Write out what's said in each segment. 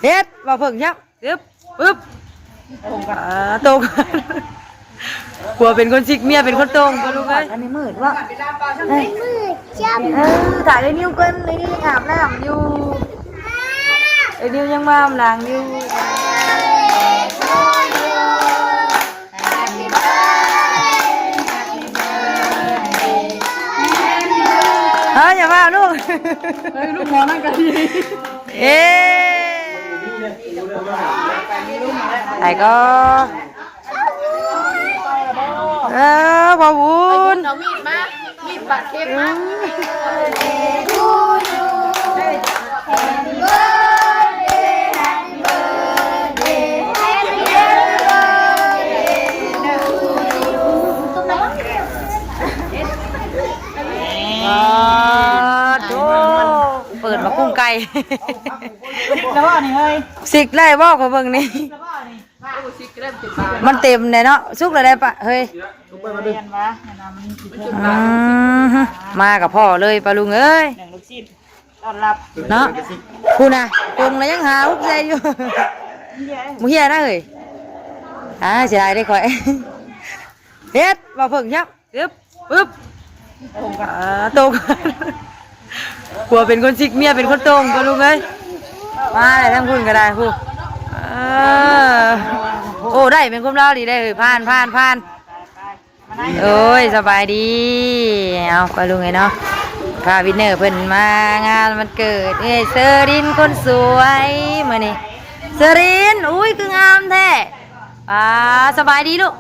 ເຮັດ ບໍ່ເພິ່ງຍັບ ອຶບ ອຶບ ຕົງ ອ່າ ຕົງ ຜົວເປັນຄົນຊິກ ເມຍເປັນຄົນຕົງ ປະລຸງເອີຍ. ອັນນີ້ມືດບໍ່? ເອີຍ ມືດຈ້ຳ ເອີ ຖ້າໄອ້ນິວກ່ອນ ໄອ້ນິວອາບນ້ຳຢູ່ ໄອ້ນິວຍັງມາອາບນ້ຳຢູ່. ເອີຍ ຢ່າວ່າລູກ ເອີຍ ລູກໝໍນັ້ນກໍດີ. ເອ ໄປກໍ ເອີ ພໍ່ບຸນ ເອົາມີດມາ ມີດປາດເຂັມມາ. ອາ ໂທ້ ເປີດມາກຸ້ງໄກ່ ຊິກແລ້ວບໍ່ນີ້ເຮີ້ຍ? ຊິກໄດ້ບໍ່ ຂໍເບິ່ງນີ້ ມັນເຕັມແດ່ເນາະ. ສຸກແລ້ວໄດ໋ປະເຮີ້ຍ? ອືມ ມາກັບພໍ່ເລີຍ ປະລຸງເອີຍ ໜຶ່ງລູກຊິ້ນ ຕ້ອນຮັບເນາະ. ພຸ້ນນະ ກົງແລ້ວຍັງຫາຮຸບໃສ່ຢູ່ ບໍ່ເຫ່ຍນະເຮີ້ຍ. ອາ ເສຍດາຍເດ້ຂ້ອຍ ເຮັດ ບໍ່ເພິ່ງຍັບ ອຶບ ອຶບ ອ່າ ຕົງ ຜົວເປັນຄົນຊິກ ເມຍເປັນຄົນຕົງ ປະລຸງເອີຍ. ມາແລ້ວ ທາງພຸ້ນກໍໄດ້ ຜູ້ ເອີ ໂອ້ ໄດ້ແມ່ນຄວາມລາວດີໄດ໋ເຮີ້ຍ. ຜ່ານ ຜ່ານ ຜ່ານ ໂອ້ຍ ສະບາຍດີ. ເອົາ ປະລຸງເອີຍເນາະ ພາວິນເນີເພິ່ນມາງານວັນເກີດເອື້ອຍເຊີລິນຄົນສວຍມື້ນີ້. ເຊີລິນ ອຸ້ຍ ຄືງາມແທ້. ອ່າ ສະບາຍດີລູກ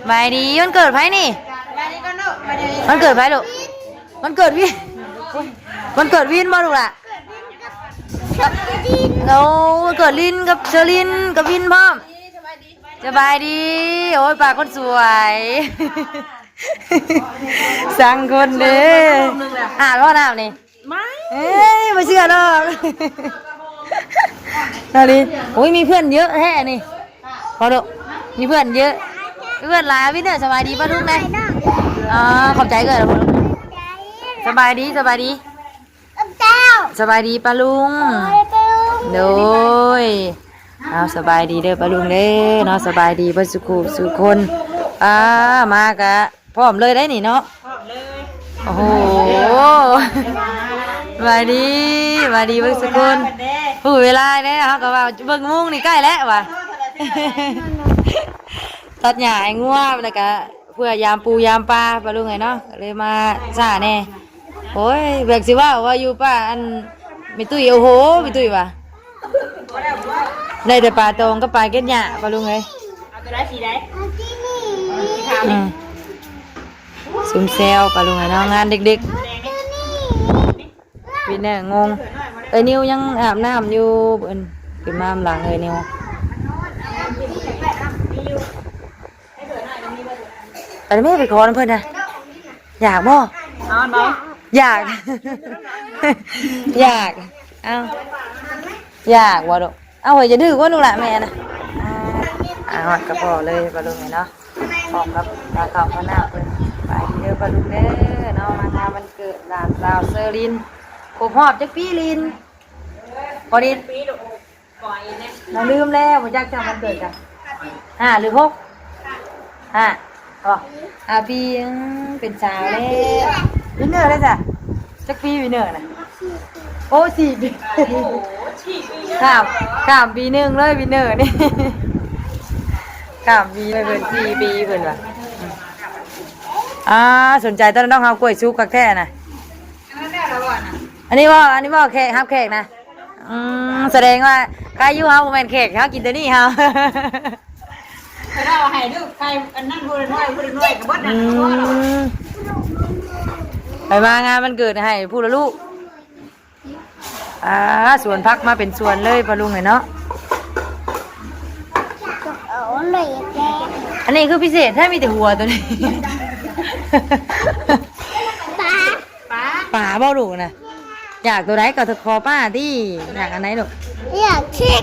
ສະບາຍດີ. ວັນເກີດໃຜນີ້? ວັນເກີດໃຜລູກ? ວັນເກີດວິນ ວັນເກີດວິນບໍ່ລູກຫຼ້າ? ໂອ້ ວັນເກີດລິນກັບເຊີລິນກັບວິນພ້ອມ. ສະບາຍດີ. ໂອ້ຍ ປ້າຄົນສວຍ ສັງຄົນເດ້. ຫາພໍ່ນ້ຳນີ້ ເອີຍ ບໍ່ເຊື່ອດອກ ຕາລີ. ໂອ້ຍ ມີເພື່ອນເຍອະແທ້ນີ້ ພໍໂດ ມີເພື່ອນເຍອະ. ເພື່ອນຫຼາຍ. ວິນເນີ ສະບາຍດີປ້າລຸງແດ່. ອໍ ຂອບໃຈເອື້ອຍ. ສະບາຍດີ ສະບາຍດີ ສະບາຍດີປ້າລຸງ. ໂດຍ ເອົາ ສະບາຍດີເດີປ້າລຸງເດີເນາະ. ສະບາຍດີເບິດສູ່ຄູ່ສູ່ຄົນ. ອ່າ ມາກະ ພ້ອມເລີຍໄດ໋ນີ້ເນາະ. ພ້ອມເລີຍ. ໂອ້ໂຫ ສະບາຍດີ ສະບາຍດີເບິດສູ່ຄົນ. ຮູ້ເວລາແດ່ ເຮົາກໍວ່າເບິ່ງໂມງນີ້ໃກ້ແລ້ວວ່າ ຕັດຫຍ້າໃຫ້ງົວ ແລ້ວກະເພື່ອຍາມປູຍາມປາ ປ້າລຸງເອີຍເນາະ ກໍເລີຍມາຊ້າແດ່. ໂອ້ຍ ແບບຊິເວົ້າວ່າຢູ່ປ່າ ອັນ ແມ່ຕຸ້ຍ ໂອ້ໂຫ ແມ່ຕຸ້ຍວ່າ ໄດ້ແຕ່ປາຕອງກັບປາເກັດຫຍ້າ ປ້າລຸງເອີຍ. ເອົາຕົວໃດ ສີໃດ? ອືມ ຊຸມແຊວປ້າລຸງເອີຍເນາະ ງານເດັກໆ. ວິນເນີ ງົງ ເອີຍນິວຍັງອາບນ້ຳຢູ່ ເພິ່ນຂຶ້ນມານຳຫຼັງເອີຍນິວ. ໄປແມ່ ໄປຂໍນຳເພິ່ນນະ. ຢາກບໍ່? ເອົາບໍ່? ຢາກ ຢາກ. ເອົ້າ ຢາກບໍ່ລູກ? ເອົາ ເຮີ້ຍ ຢ່າດື້ກວ່າລູກຫຼ້າແມ່ນະ. ອ່າ ຮອດກັບພໍ່ເລີຍ ປ້າລຸງເອີຍເນາະ ພ້ອມກັບພາເຂົ້າພານ້ຳເພິ່ນ. ໄປເດີປ້າລຸງເດີເນາະ ມາງານວັນເກີດຫຼານສາວເຊີລິນ ຄົບຮອບຈັກປີລິນ? ພໍດີ ນ້ອງລືມແລ້ວ ບໍ່ຈັກຈຳວັນເກີດກະ ຫ້າຫຼືຫົກ? ຫ້າ ບໍ່ ຫ້າປີ. ອືມ ເປັນສາວແລ້ວ. ວິນເນີເດ້ຊະ ຈັກປີວິນເນີນະ? ໂອ້ ສີ່ປີ. ຂ້າມ ຂ້າມປີໜຶ່ງເລີຍວິນເນີນີ້ ຂ້າມປີໄປເພິ່ນ ສີ່ປີເພິ່ນວ່າ. ອ່າ ສົນໃຈຕອນນ້ອງເຮົາກ້ວຍສຸກຄັກແທ້ນະ. ອັນນີ້ບໍ່ ອັນນີ້ບໍ່ແຂກ ຮັບແຂກນະ. ອືມ ສະແດງວ່າໃຄຢູ່ເຮົາບໍ່ແມ່ນແຂກ ເຮົາກິນແຕ່ນີ້ເຮົາ. ເຂົາເຈົ້າໃຫ້ລູກໃຄອັນນັ້ນຜູ້ລະໜ້ອຍ ຜູ້ລະໜ້ອຍກໍເບິດນັ້ນ. ອືມ ໄປມາງານວັນເກີດໃຫ້ຜູ້ລະລູກ. ອ່າ ສວນຜັກມາເປັນສວນເລີຍປ້າລຸງເອີຍເນາະ. ເອົາເລີຍແກ ອັນນີ້ຄືພິເສດແທ້ ມີແຕ່ຫົວໂຕນີ້. ປາ ປາ ປາບໍ່ລູກນະ? ຢາກໂຕໃດກໍຂໍປ້າຕິ. ຢາກອັນໃດລູກ? ຢາກເຄັກ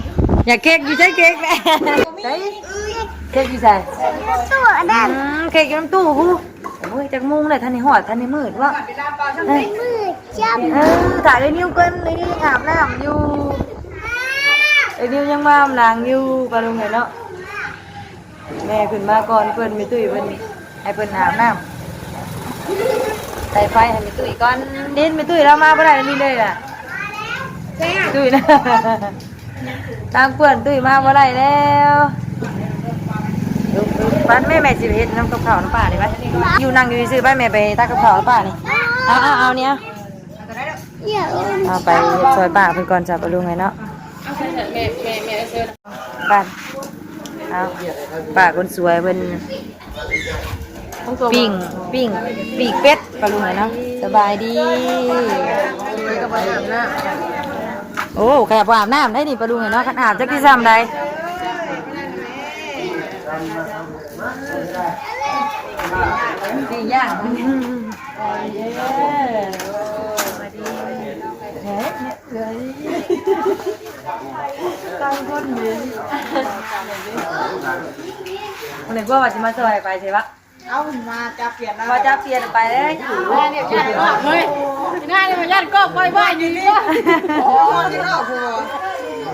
ຢາກເຄັກ. ຢູ່ໃສເຄັກນະ? ໃສ ເຄັກຢູ່ໃສ? ຕູ້ອັນນັ້ນ ອືມ ເຄັກຢູ່ນຳຕູ້ພຸ້ນ. ໂອ້ຍ ຈັກໂມງແລ້ວ ທັນໄດ້ຮອດ ທັນໄດ້ມືດເບາະ? ມືດຈ້ຳ ເອີ ຖ້າໄອ້ນິວກ່ອນ ໄອ້ນິວອາບນ້ຳຢູ່. ໄອ້ນິວຍັງມານຳຫຼັງຢູ່ ປາລຸງເອີຍເນາະ. ແມ່ຂຶ້ນມາກ່ອນເພິ່ນ ແມ່ຕຸ້ຍເພິ່ນ ໃຫ້ເພິ່ນອາບນ້ຳ ໃສ່ໄຟໃຫ້ແມ່ຕຸ້ຍກ່ອນ. ດິນ ແມ່ຕຸ້ຍລາວມາບໍ່ໄດ້ນີ້ເລີຍລະ ຕຸ້ຍນະ ທາງເພື່ອນຕຸ້ຍມາບໍ່ໄດ້ແລ້ວ. ປັນແມ່ ແມ່ຊິເຮັດນຳກັບເຂົ້ານຳປ້ານີ້ໄປ ຢູ່ນັ່ງຢູ່ຊື່ໄປ ແມ່ໄປຕັກກັບເຂົ້າໃຫ້ປ້ານີ້. ເອົາ ເອົາ ເອົານີ້ ເອົາ ເອົາໄປເຮັດຊ່ອຍປ້າເພິ່ນກ່ອນ ສາວປາລຸງເອີຍເນາະ. ໄປ ເອົາ ປ້າຄົນສວຍເພິ່ນ ປີ້ງ ປີ້ງ ປີ້ງເປັດ ປາລຸງເອີຍເນາະ. ສະບາຍດີ ໂອ້ ຂະໜາດບໍ່ອາບນ້ຳໄດ້ນີ້ ປາລຸງເອີຍເນາະ. ຄັນອາບຈັກຊິຊ່ຳໃດ ຊິຍ່າງ ເອີ ເອີ ຕັ້ງຄົນດີ ມື້ນີ້ກວ່າວ່າຊິມາຊ່ອຍໄປໃຊ່ປະ? ເອົາ ມາຈັບປ່ຽນ ມາຈັບປ່ຽນໄປເລີຍ. ເຮີ້ຍ ນາຍມາຢ້ານກໍປ່ອຍໄວ້ນີ້ ໂອ້ຍ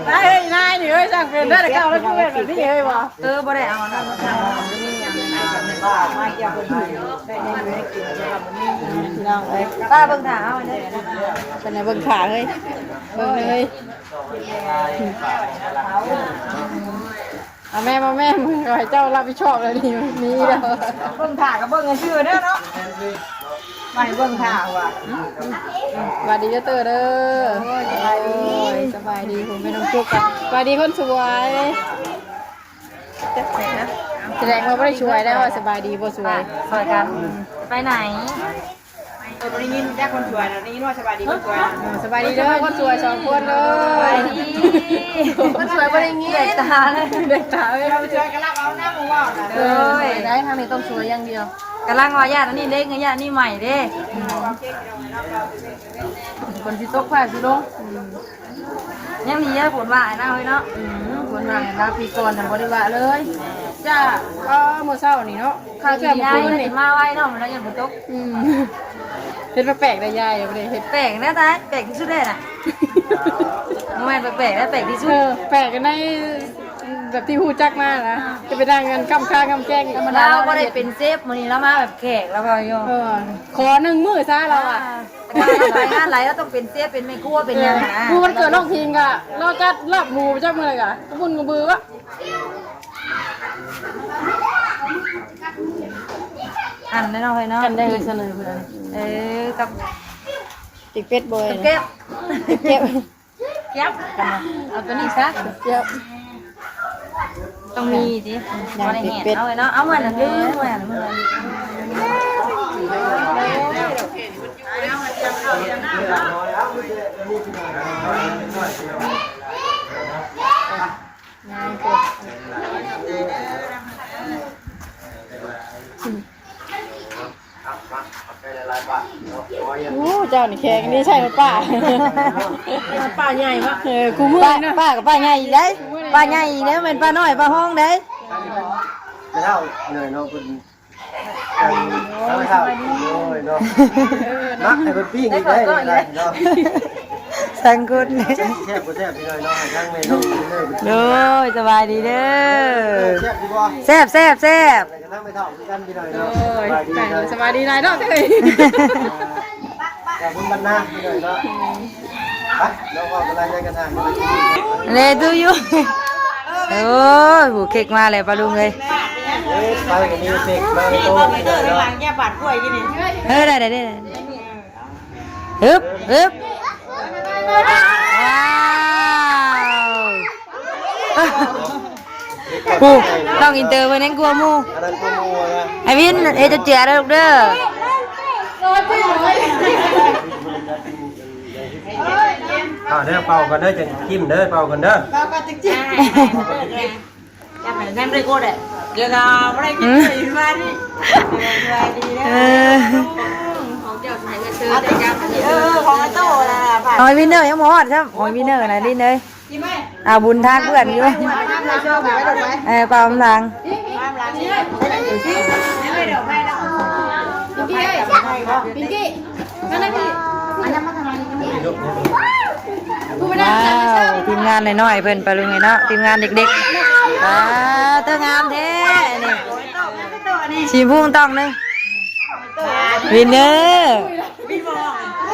ນາຍເອີຍ ນາຍນີ້ເອີຍ ຊ່າງເປັນໄດ້ແຕ່ເກົ່າແລ້ວ ຄືແບບນີ້ເອີຍບໍ່? ເອີ ບໍ່ໄດ້ເອົານະ ມາກ່ຽວເພິ່ນ ພີ່ນ້ອງເອີຍ ປ້າເບິ່ງຖ້າເຮົາເດີ ເປັນໄງເບິ່ງຖ້າເຮີ້ຍ ເບິ່ງເຮີ້ຍ. ເອົາແມ່ ມາແມ່ ເອົາໃຫ້ເຈົ້າຮັບຜິດຊອບແລ້ວນີ້ ມີແລ້ວ ເບິ່ງຖ້າກໍເບິ່ງຊື່ເດີເນາະ ໄປເບິ່ງຖ້າວ່າ ສະບາຍດີເດີເຕີເດີ. ໂອ້ຍ ສະບາຍດີ ໂອ້ຍ ສະບາຍດີ ໂອ້ຍ ແມ່ນ້ອງຈຸກ ສະບາຍດີຄົນສວຍ. ແສດງວ່າບໍ່ໄດ້ຊ່ວຍແລ້ວ ສະບາຍດີບໍ່ຊ່ວຍ ຊ່ວຍກັນ ໄປໄຫນ? ເອີ ບໍ່ໄດ້ຍິນຈັກຄົນສວຍນະ ໄດ້ຍິນວ່າສະບາຍດີຄົນສວຍນະ. ເອີ ສະບາຍດີເດີຄົນສວຍສອງຄົນເດີ. ສະບາຍດີ ຄົນສວຍບໍ່ໄດ້ຍິນ ແດກຕາເລີຍ ແດກຕາເລີຍ. ຄົນສວຍກຳລັງເອົານຳເວົ້ານະ. ໂດຍ ໄດ້ທາງນີ້ຕ້ອງສວຍຢ່າງດຽວ. ກຳລັງວ່າຢ້ານອັນນີ້ເລັກ ຢ້ານອັນນີ້ໃໝ່ເດ້. ຝົນຊິຕົກຟ້າຊິລົງ. ອືມ ຍັງດີເດີຝົນວ່ານະເຮີ້ຍເນາະ. ອືມ ຝົນວ່ານະ ປີກ່ອນນະບໍ່ໄດ້ວ່າເລີຍ. ຈ້າ ເອີ ມື້ເຊົ້ານີ້ເນາະ ຂ້າວເຈົ້າມື້ຄືນນີ້ ມາໄວເນາະ ມັນຍັງບໍ່ຕົກ. ອືມ ເຮັດແປກໆໄດ໋ຍາຍ ບໍ່ໄດ້ເຮັດ ແປກນະຕາຍ ແປກທີ່ສຸດເລີຍນະ. ບໍ່ແມ່ນແປກໆນະ ແປກທີ່ສຸດ. ເອີ ແປກໃນແບບທີ່ຮູ້ຈັກມານະ ຈະໄປນັ່ງກັນຄ້ຳຄາງຄ້ຳແກ້ງອີກ. ລາວບໍ່ໄດ້ເປັນເຊຟ ມື້ນີ້ລາວມາແບບແຂກ ລາວວ່າຢູ່ ເອີ ຂໍໜຶ່ງມື້ຊະລາວວ່າ. ໄປງານຫຼາຍ ລາວຕ້ອງເປັນເຊຟ ເປັນແມ່ຄົວ ເປັນຫຍັງນະ. ເອີ ມື້ວັນເກີດນ້ອງພິງກະ ລາວຈັດລາບໝູປະຈຳມື້ກະ ບຸນກະບືອວະ. ອັນນັ້ນເນາະເຮີ້ຍເນາະ ອັນໃດເລີຍສະເໜີເພິ່ນ. ເອີ ກັບ ຕິກເປັດບໍ່ ຕິກເກັບ ຕິກເກັບ ເກັບກັນນະ. ເອົາຕົວນີ້ຊະ ເກັບ ຕ້ອງມີຕິ ບໍ່ໄດ້ແຫດເອົາເນາະ. ເອົາເມືອນະ ເອົາເມືອນະ ເມືອນະ. ງ່າຍໂພດ. ໂອ້ ເຈົ້ານີ້ແຂງນີ້ໃຊ່ປ້າ ປ້າໃຫຍ່ວະ. ເອີ ກູເມື່ອຍເນາະ ປ້າ ປ້າກັບປ້າໃຫຍ່ອີກເດ້. ປ້າໃຫຍ່ອີກເດ້ ແມ່ນປ້ານ້ອຍປ້າຮອງເດ້. ແມ່ເຖົ້າເໜື່ອຍເນາະ ເພິ່ນ ໂອ້ຍ ສະບາຍດີ ໂອ້ຍເນາະ ມັກໃຫ້ເພິ່ນປີ້ງອີກເດ້ເນາະ. ສັງຄົນ ແຊບບໍ່ແຊບ ພີ່ນ້ອງເນາະ ທາງແມ່ນ້ອງເດີ. ໂດຍ ສະບາຍດີເດີ. ແຊບຢູ່ບໍ່? ແຊບ ແຊບ ແຊບ. ທາງແມ່ເຖົ້າຄືກັນ ພີ່ນ້ອງເນາະ. ໂດຍ ສະບາຍດີ ສະບາຍດີຫຼາຍເນາະ. ຂອບຄຸນບັນນາ ພີ່ນ້ອງເນາະ. ໄປ ເນາະ ເວົ້າກັນຫຼາຍໃນກະທາງ ເລຕູຢູ່. ໂອ້ຍ ໂຫ ເຄັກມາແລ້ວປ້າລຸງເອີຍ. ເອີ ໄປກັນນີ້ ເຄັກມາແລ້ວ ໂຕ ເດີ ຫຼັງແກບາດກ້ວຍກິນນີ້. ເອີ ໄດ້ ໄດ້ ໄດ້. ຮຶບ ຮຶບ ວ້າວ ຜູ້ ນ້ອງອິນເຕີເພິ່ນແຮ່ງກວ່າໝູ່. ອັນນັ້ນກວ່າໝູ່ນະ. ໄອ້ວິນ ເຮັດເຈົ້າເຈື່ອເດີລູກເດີ. ເອົາເດີ ເປົ່າກ່ອນເດີ ຈັ່ງຈິ້ມເດີ ເປົ່າກ່ອນເດີ ເປົ່າກ່ອນຈຶ່ງຈິ້ມ. ຍັງບໍ່ໄດ້ກົດເດ້ ດຽວກໍບໍ່ໄດ້ກິນເລີຍຢູ່ບ້ານນີ້. ເອີ ຂອງເຈົ້າໃຫ້ເງິນເຊີ ເຈົ້າຈັບ ເອີ ຂອງໄອ້ໂຕ້ນະ. ຫອຍວິນເນີຍັງບໍ່ຮອດຊ້ຳ ຫອຍວິນເນີນະ ລິນເອີຍ. ອ່າ ບຸນທາງເພື່ອນຢູ່. ເອີ ປາມທາງ. ພິງກີ້ ພິງກີ້ ມານະພີ່. ຜູ້ບໍ່ໄດ້ ອ້າວ ທີມງານນ້ອຍໆເພິ່ນ ປາລຸງເອີຍເນາະ ທີມງານເດັກໆ. ອ້າວ ເຕີງາມແທ້ນີ້ ສີພຸ້ງຕ້ອງໜຶ່ງ ວິນເດີ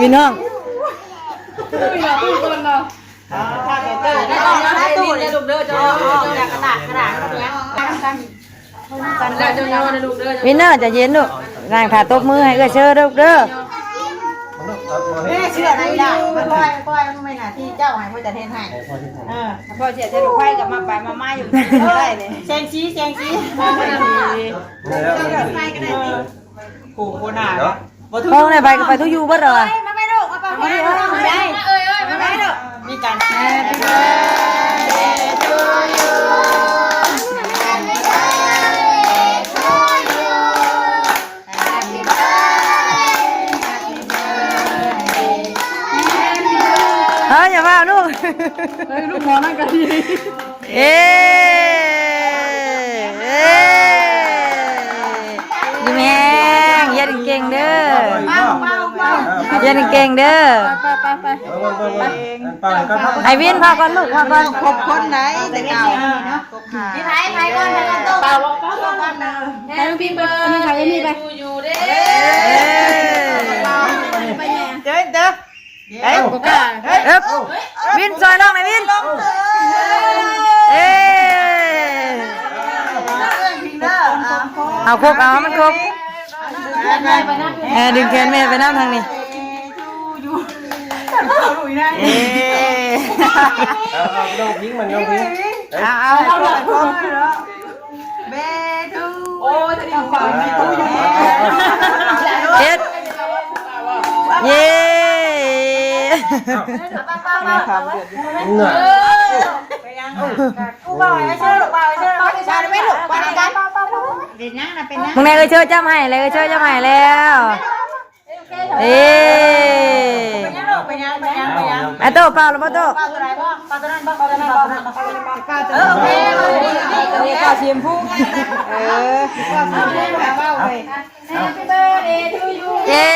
ວິນຫ້ອງ ວິນເນີ ໃຈເຢັນລູກ ນັ່ງຖ້າຕົບມືໃຫ້ເອື້ອຍເຊີເດີລູກເດີ. ແມ່ເຊື່ອໄດ້ລະ ຄ່ອຍໆ ມັນເປັນໜ້າທີ່ເຈົ້າ ໃຫ້ພໍ່ຈັດເຮັດໃຫ້. ເອີ ພໍ່ເຊື່ອໃສ່ລູກໄຟກັບມາໄປມາມາຢູ່ ໄດ້ເລີຍ ແສງສີ ແສງສີ ໄຟກໍໄດ້ຕິ. ໂອ້ໂຫ ໜ້າເນາະ ບໍ່ຖືກ ໄປກໍໄປທຸຢູ່ເບິດແລ້ວ ມາໄປລູກ ມາໄປລູກ ເອີຍ ມາໄປລູກ ມີການ Happy birthday to you Happy birthday Happy birthday Happy birthday ເຮີ້ຍ ຢ່າວ່າລູກ ເຮີ້ຍ ລູກໝໍນັ້ນກໍດີ. ເອີ ເອີ ຍິ້ມແຮງ ຮຽນເກັ່ງໆເດີ ຮຽນເກັ່ງໆເດີ. ໄປໆໆ ໄອ້ວິນ ພໍກ່ອນລູກ ພໍກ່ອນ ຄົບຄົນໃດແຕ່ເກົ່າ. ມີໃຜ ໃຜກ່ອນ ໃຜກ່ອນ ໂຕ້ Happy birthday to you ເດ້. ເອີ ເດີ ເອີບ ເອີບ ວິນ ຊ່ອຍນ້ອງໜ່ອຍວິນ. ເອີ ເອົາຄົກ ເອົາມັນຄົກ ເອີ ດຶງແຂນແມ່ໄປນຳທາງນີ້. ເອີ ເອົາ ເອົາ ເອົາ ເອົາ ເຮັດ ເຢ້ ເປັນຫຍັງ ເປັນຫຍັງ ເປັນຫຍັງ ມຶງແນ່ ເອື້ອຍເຊີຈັບໃຫ້ແລ້ວ ເອື້ອຍເຊີຈັບໃຫ້ແລ້ວ. ເອີ ເປັນຫຍັງລູກ ເປັນຫຍັງ ເປັນຫຍັງ ເປັນຫຍັງ ອາໂຕ້ ເປົ່າແລ້ວບໍ່ໂຕ້? ເປົ່າໂຕໃດບໍ່? ເປົ່າໂຕນັ້ນບໍ່? ເປົ່າໂຕນັ້ນບໍ່? ເອີ ໂອເຄ ເປົ່າສີຊົມພູ ເອີ ເປົ່າສີຊົມພູ ເປົ່າເວົ້າເລີຍ. Happy birthday to you ເຢ້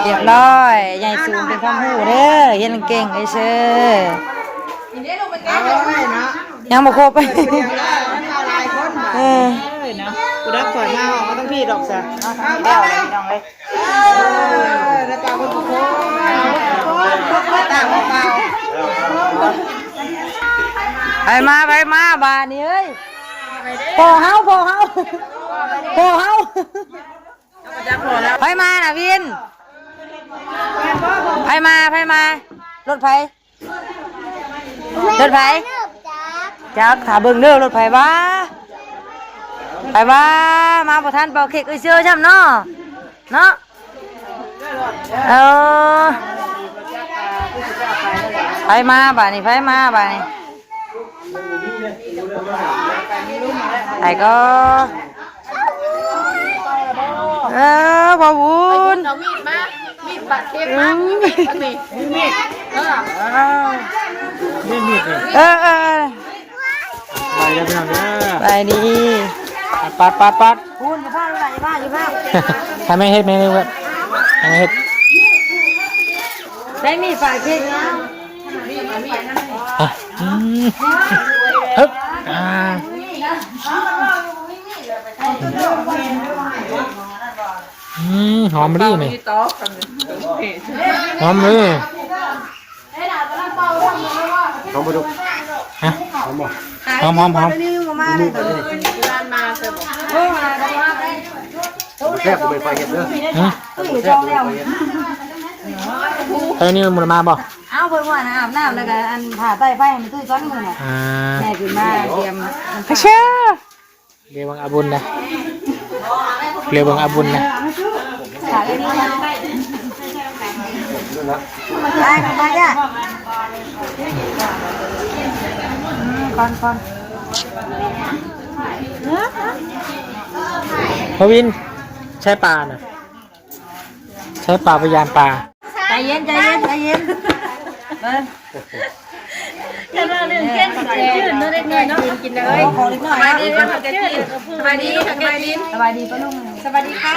ຮຽບຮ້ອຍ ໃຫຍ່ສູງເປັນຄວາມຮູ້ເດີ ຮຽນເກັ່ງເອີຍເຊີ. ເອົາໄວ້ເນາະ ຍັງບໍ່ຄົບ ເອົາຫຼາຍຄົນ ເອີ ເນາະ ຜູ້ໃດຂ້ອຍມາ ເອົາມາທັງພີ້ດອກຊະ ເອົາແລ້ວແຫຼະພີ່ນ້ອງເອີຍ. ເອີ ແລ້ວຕາບໍ່ຄົບ ຕາບໍ່ເປົ່າ ໃຜມາ ໃຜມາບາດນີ້ເອີຍ ພໍ່ເຮົາ ພໍ່ເຮົາ ພໍ່ເຮົາ ໃຜມານະວິນ ໃຜມາ ໃຜມາ ລົດໃຜ? ລົດໃຜ? ຈັກ ຖ້າເບິ່ງເດີ ລົດໃຜວະ? ໃຜວະ? ມາບໍ່ທັນເປົ່າເຄັກເອື້ອຍເຊີຊ້ຳເນາະ ເນາະ. ເອີ ໃຜມາບາດນີ້ ໃຜມາບາດນີ້? ໃຜກໍ ເອີ ພໍ່ບຸນ ເອົາມີດມາ ມີດບາດເຈັບມາ ມີດ ມີດ ເອີ ມີດນີ້ ເອີ ມີດນີ້ ເອີ ເອີ ເອີ ໄປເດີພີ່ນ້ອງເດີ ໄປດີ ປັດ ປັດ ປັດ ພຸ້ນ ຢ່າພາດ ຢ່າພາດ ຢ່າພາດ ໃຫ້ແມ່ເຮັດ ແມ່ເຮັດ ໃຫ້ແມ່ເຮັດ ໄດ້ມີດບາດເຈັບມາ. ອ່ະ ອືມ ຮຶບ ອ່າ ອືມ ຫອມມະລີນີ້ ຫອມມະລີ ຫອມບໍ່? ຮະ? ຫອມ ຫອມ ຫອມ ຫອມ. ແຊບບໍ່ ໄປເຮັດເດີ ຮະ? ແຊບບໍ່ ໄປເຮັດ ເອີ ນີ້ມັນມາບໍ່? ເອົາ ເພິ່ນວ່າອາບນ້ຳແລ້ວກໍອັນຜ້າໃຕ້ໄຟໃຫ້ມັນຕຸ້ຍກ່ອນມື້ນະ ອ່າ ແມ່ຂຶ້ນມາຕຽມ ອາເຊ ເລວັງອາບຸນນະ ເລວັງອາບຸນນະ ໄປ ໄປ ໄປ ອືມ ກ່ອນ ກ່ອນ ພະວິນ ໃຊ້ປານະ. ໃຊ້ປາ ພະຍາຍາມປາ ໃຈເຢັນ ໃຈເຢັນ ໃຈເຢັນ ເບິ່ງ ຂະໜາດເລື່ອງເກັ່ງ ໃຈຊື່ນເນາະ ເດັກນ້ອຍເນາະ ກິນເລີຍ ຂອງເດັກນ້ອຍ ສະບາຍດີ ສະບາຍດີ ສະບາຍດີ ສະບາຍດີປ້າລຸງ ສະບາຍດີຄັບ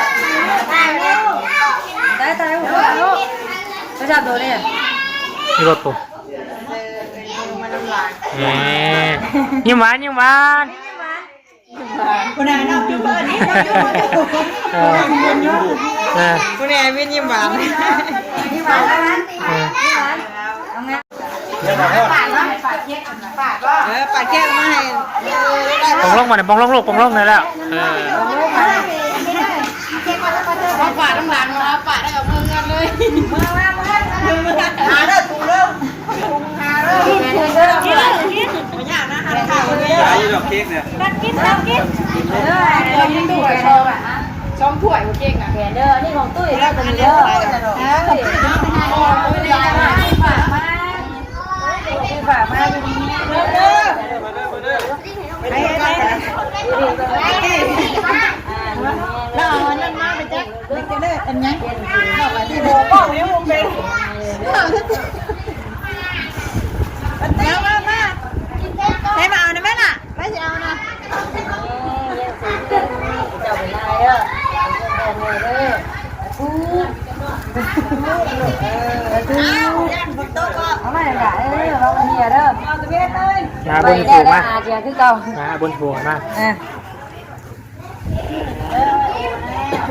ຕາຍ ຕາຍ ໂອ້ໂຫ ໄປຈັບໂດເດ້ ຢູ່ລົດພຸ້ນ ແໝ່ ຍິ້ມຫວານ ຍິ້ມຫວານ. ຜູ້ໃດນອກຢູ່ເພິ່ນນີ້ ເອີ ເອີ ຜູ້ໃດວິນຍິ້ມຫວານ ຍິ້ມຫວານ ເອີ ຍິ້ມຫວານ ເອົາງາມ ປາດເນາະ ປາດເຄ້ກ ປາດບໍ່ ເອີ ປາດເຄ້ກມາໃຫ້ ປົງລົງມານີ້ ປົງລົງລູກ ປົງລົງໄດ້ແລ້ວ ເອີ ເອົາປາດທາງຫຼັງເນາະ ເອົາປາດໄດ້ກັບເມືອເຮືອນເລີຍ ເມືອ ເມືອ ເມືອ ຫາເດີ ທຸງເດີ. ຫຼາຍຢູ່ດອກເຄ້ກນີ້ ຕັກກິນ ຕັກກິນ ເອີ ສອງຖ້ວຍເຄ້ກນະ ແກະເດີ ອັນນີ້ຂອງຕຸ້ຍເດີ ຕົວນີ້ເດີ ຝາກມາ ຝາກມາ ໄປ ໄປ ລາວເອົາອັນນັ້ນມາໄປຈັກ ເປັນຈັ່ງໃດ ອັນຫຍັງ ເວົ້າຢູ່ບໍ່ເປັນ ມາ ມາ ມາ ໃຜມາເອົານຳແມ່ລະ ໃຜຊິເອົານະ ເຈົ້າເປັນນາຍເດີ ເອີ ເອົາມາລະ ເອີ ເອົາເຮຍເດີ ມາບຸນຜູມາ ອາເຈຍຄືເກົ່າ ມາບຸນຜູມາ ເອີ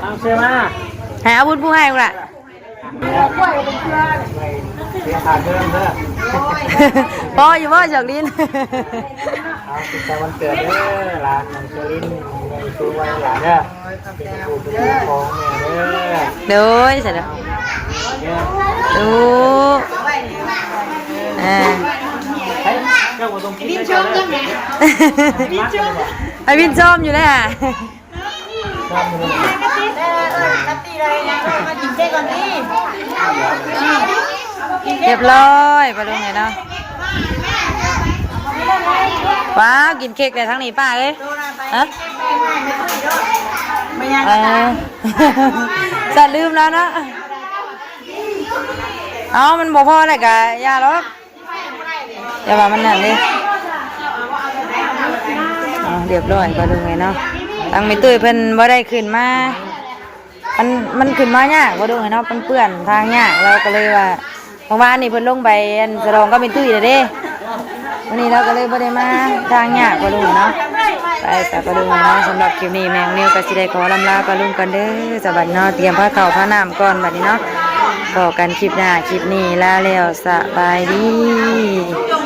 ເອົາເສື້ອມາ ໃຫ້ອາບຸນຜູໃຫ້ພຸ້ນລະ ເສຍຄ່າເທີມເດີ ພໍຢູ່ບໍ່ ສອງລິ້ນ ເອົາສຸກສັນວັນເກີດເດີຫຼານ ນ້ອງເຊີລິນ ໃຫຍ່ສູງໄວຫຼານເດີ ເປັນຜູ້ເປັນຂອງແມ່ເດີ ໂດຍ ສາທຸ ເດີ ໂອ້ ເອີ ເຈົ້າບໍ່ຕ້ອງຄິດ ໄອ້ວິນຊອມຢູ່ແລ້ວ ຮຽບຮ້ອຍ ປາລຸງເອີຍເນາະ ວ້າວ ກິນເຄ້ກແລ້ວທາງນີ້ປ້າເອີຍ ຮະ ເອີ ສະລືມແລ້ວເນາະ. ເອົາ ມັນບໍ່ພໍແລ້ວກະຢ່າດອກ ຢ່າວ່າມັນນັ້ນເດ້. ເອົາ ຮຽບຮ້ອຍປ້າລຸງເອີຍເນາະ. ທາງແມ່ຕຸ້ຍເພິ່ນບໍ່ໄດ້ຂຶ້ນມາ ມັນ ມັນຂຶ້ນມາຍາກປ້າລຸງເອີຍເນາະ ມັນເປື້ອນທາງຍາກ ລາວກໍເລີຍວ່າ ເມື່ອວານນີ້ເພິ່ນລົງໄປອັນສະຫຼອງກັບແມ່ຕຸ້ຍແລ້ວເດ້. ມື້ນີ້ລາວກໍເລີຍບໍ່ໄດ້ມາ ທາງຍາກປ້າລຸງເນາະ. ໄປ ໄປປ້າລຸງເນາະ. ສຳລັບຄລິບນີ້ແມ່ນ້ອງນິວກໍຊິໄດ້ຂໍລຳລາປ້າລຸງກ່ອນເດີ ສະບັດເນາະ. ຕຽມພາເຂົ້າພານ້ຳກ່ອນບັດນີ້ເນາະ. ພໍ້ກັນຄລິບໜ້າ ຄລິບນີ້ລາແລ້ວ ສະບາຍດີ.